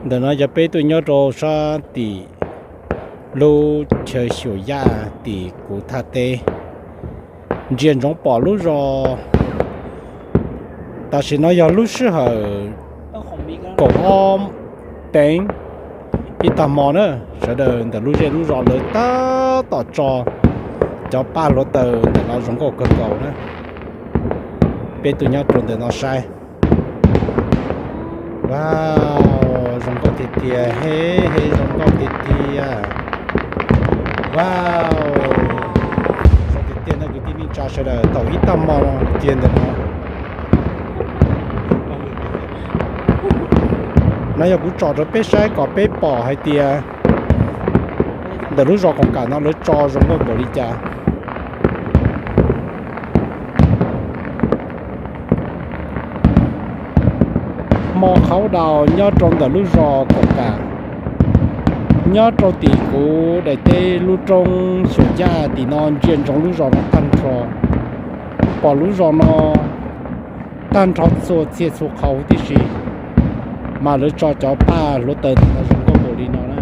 Ntawm no yog peb tuaj nyob rau sab tim lub chaw xyuas yaj tim kuv thaj teb. Ntsia ntsoov pom lub zos, tam sim no yog lub sij hawm kaum ob teev ib tag hmo na, sawv daws ntawm lub zej lub zos lawv tab tom tso cov paj hluav taws ntawm no zoo nkauj kawg nkaus na. Peb tuaj nyob rau ntawm no saib. Wow, zoo nkauj tiag tiag, he he zoo nkauj tiag tiag. Wow, zoo tiag tiag no kwv tij neej tsa sawv daws, thaum ib tag hmo kiag ntawm no. No yog kuv tsom rau peb saib kom peb pom hais tias ntawm lub zos khoom kam no lawv tso zoo nkauj npaum li cas. Hmo qhaub daus nyob rau ntawm lub zos khoom kam, nyob rau tim kuv daim teb lub roob xyuas yaj tim no ntsia ntsoov lub zos no tag nrho. Pom lub zos no tag nrho txhua txhia txhua qhov huv tib si, mas lawv tso cov paj hluav taws ntawm no zoo nkauj npaum li no na.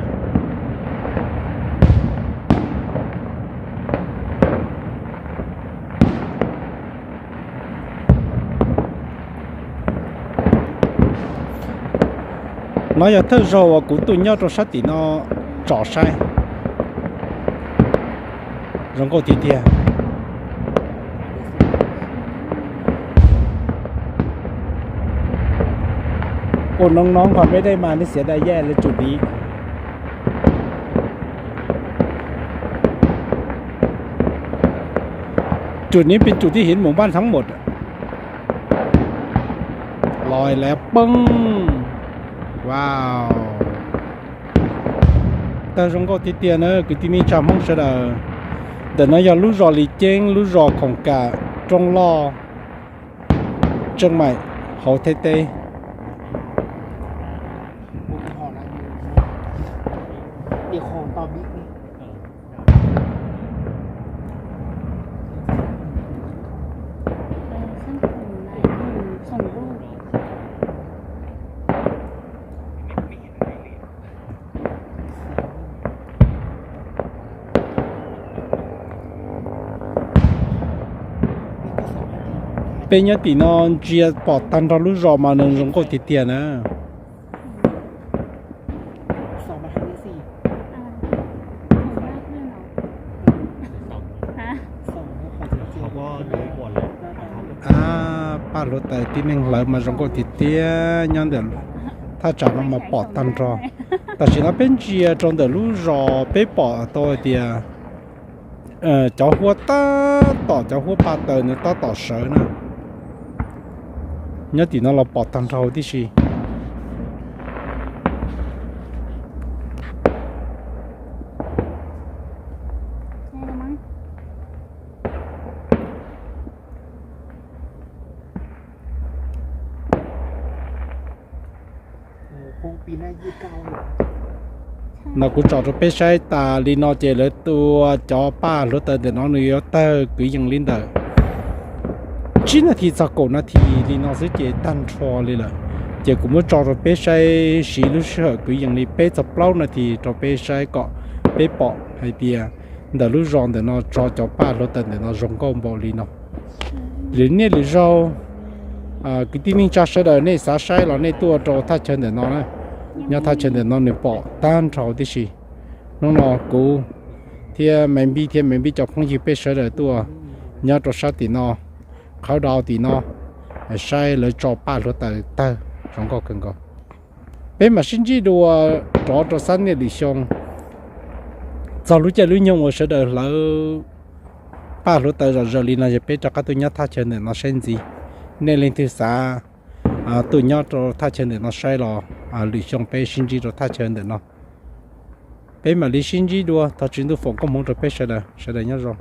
No yog thawj zaug uas kuv tuaj nyob rau sab tim no tsom saib. Zoo nkauj tiag tiag. Ua noov noov qhov mej dej mas nej xiav dai yaj lawv tsum div. Tsum niv pes tsum tib hiv mus npaj thab mum. Los lawv poob. Wow, tag zoo nkauj tiag tiag na kwv tij neej tsa Hmoob sawv daws. Ntawm no yog lub zos Lis Ceeb, lub zos khoom kam, roob loj, tseej maim hauv Thaib teb. Peb nyob tim no ntsia pom tag nrho lub zos mas nws zoo nkauj tiag tiag na. Paj hluav taws tib neeg hlawv mas zoo nkauj tiag tiag, nyob ntawm thaj tsam no mas pom tag nrho. Tam sim no peb ntsia rau ntawm lub zos peb pom tau hais tias cov huab tab tom, cov huab paj taws nws tab tom sawv na. Nyob tim no los pom tag nrho huv tib si. No kuv tsom rau peb saib tas li no ces lawv tua cov paj hluav taws ntawm no nws yuav tawg kwv yees li ntawm tsib nas this txog kaum nas this li no xwb ces tag nrho li lawm. Ces kuv muab tso rau peb saib siv lub sij hawm kwv yees li peb txog plaub nas this rau peb saib kom peb pom hais tias ntawm lub zos ntawm no tso cov paj hluav taws ntawm no zoo nkauj npaum li no. Lwm niaj lwm zaug kwv tij neej tsa sawv daws nej xav saib los nej tuaj rau thaj chaw ntawm no na. Nyob thaj chaw ntawm no nws pom tag nrho tib si. Hnub no kuv thiab Me Npib thiab Me Npib cov phooj ywg peb sawv daws tuaj nyob rau sab tim no, qhawv dau tim no, saib lawv tso paj hluav taws tawg zoo nkauj kawg nkaus. Peb mam sib ntsib dua rov rau sab niaj lwm xyoo. Txog lub caij lub nyoog uas sawv daws hlawv paj hluav taws zom zaws li no yog peb rov qab tuaj nyob thaj chaw ntawm no saib ntxiv. Nej leej twg xav tuaj nyob rau thaj chaw ntawm no saib los lwm xyoo peb sib ntsib rau thaj chaw ntawm no. Peb mam li sib ntsib dua, thov Tswv Ntuj foom koob hmoov rau peb sawv daws, sawv daws nyob zoo.